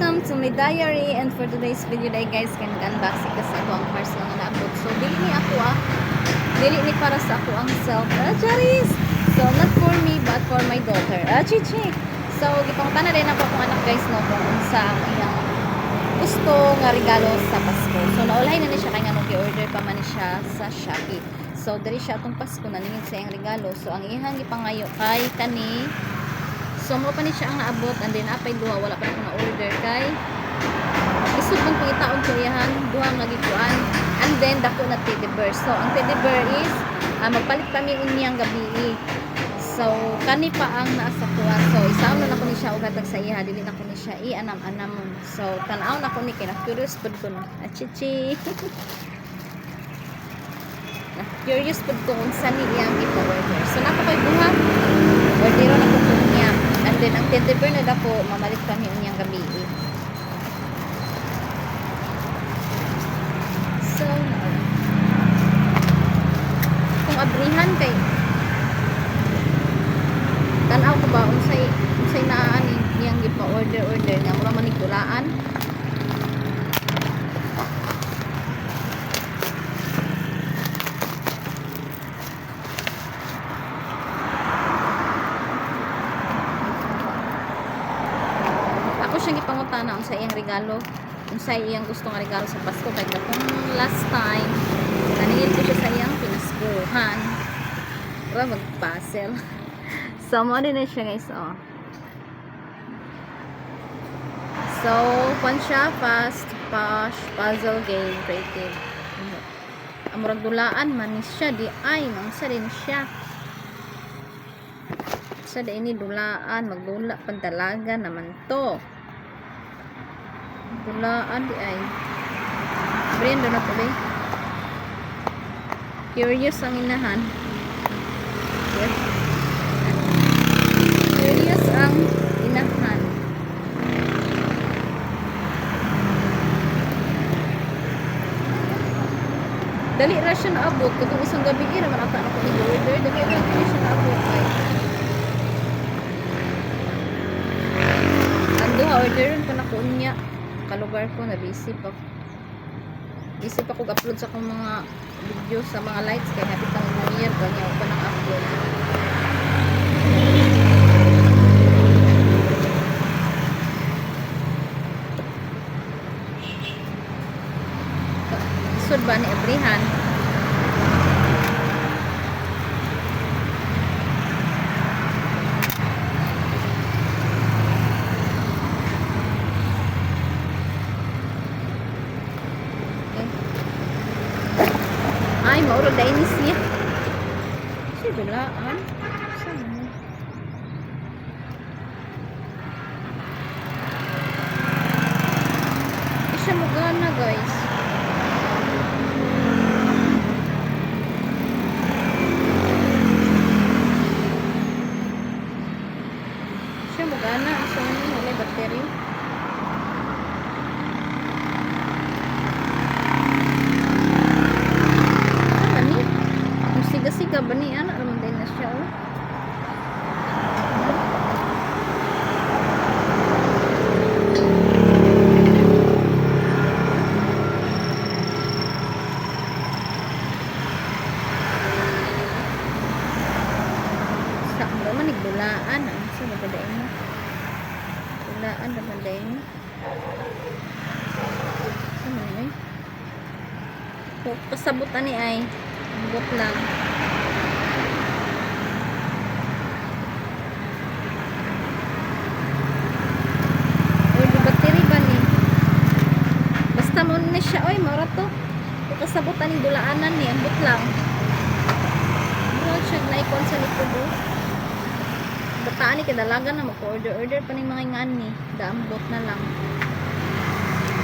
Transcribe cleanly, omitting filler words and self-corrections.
Welcome to my diary, and for today's video day, guys, kay mag-unboxing kasi ako ang parcel nga naabot. So dili ni ako ah. Dili ni para sa ako ang self. Ah, charis! So not for me but for my daughter. Ah, chichi. So gipangutana din ako akong anak, guys, no, kung unsa ang iyang gusto nga regalo sa Pasko. So naulay na ni siya kay nganong gi-order pa man ni siya sa Shopee. So diri siya atong Pasko naningil sa iyang regalo. So ang iyang gipangayo kay kani. So mo pa ni siya ang naabot, and then apay duha wala pa ako na order kay isod man pangitaon ko iyahan duha nga gikuan, and then dako na teddy bear. So ang teddy bear is magpalit pa mi unyang gabi. So kani pa ang naa sa kuha. So isaon na nako ni siya og hatag sa iya, dili na ko ni siya i-anam-anam. So tan-aw na ko ni kay na curious pud ko no. Achichi. Na curious pud ko unsa ni iyang ipa-order. So nako kay duha. Ordero na ko niya. And then ang teddy bear na dako mamalit kami unyang gabi. So, kung abrihan kay tan-aw ko ba unsay unsay naa ni niyang gipa-order order nga mura man nig dulaan. Ako siyang gipangutana unsa iyang regalo, unsa iyang gusto nga regalo sa Pasko, kay katong last time naningil ko siya sa iyang pinaskuhan. Ura mag-puzzle. So mo din na siya, guys, oh. So, kwan siya, fast push puzzle game creative. Ang murag dulaan man ni siya di ay unsa din siya. Sa di ini dulaan, magdula pandalaga naman to. Dulaan di ay. Brendo na to, be. Curious ang inahan. Curious ang inahan. Dali ra siya naabot. Katong isang gabi ra man ata na ko ni-order. Dali ra kini siya naabot kay. Ang duha orderon pa na ko unya. Kalugar ko na busy pa. Busy pa ko upload sa akong mga video sa mga lights kay hapit ang New Year ba niya pa nang upload. Sud ba ni abrihan? Okay. Ay, mauro dainis niya. Siya dulaan. Saan mo? Di siya mugana, guys. Siya mugana. Asa man ni? Wala battery. Ano ni? Ang siga-siga ba ni? Ano naman din na siya, oh. Sa mura man nagdulaan. Ano sa magadain mo? Dulaan naman din. Sa man ni ay? Pasabot ani ay. Ambot lang. Uy, di battery ba ni? Basta mo ni siya, oy, maura to. Kasabot ani dulaanan ni, ambot lang. Mura siya naikon sa likod, oh. Bataan ni kadalagan na magpa-order order pa ni mga ngani. Daambot na lang.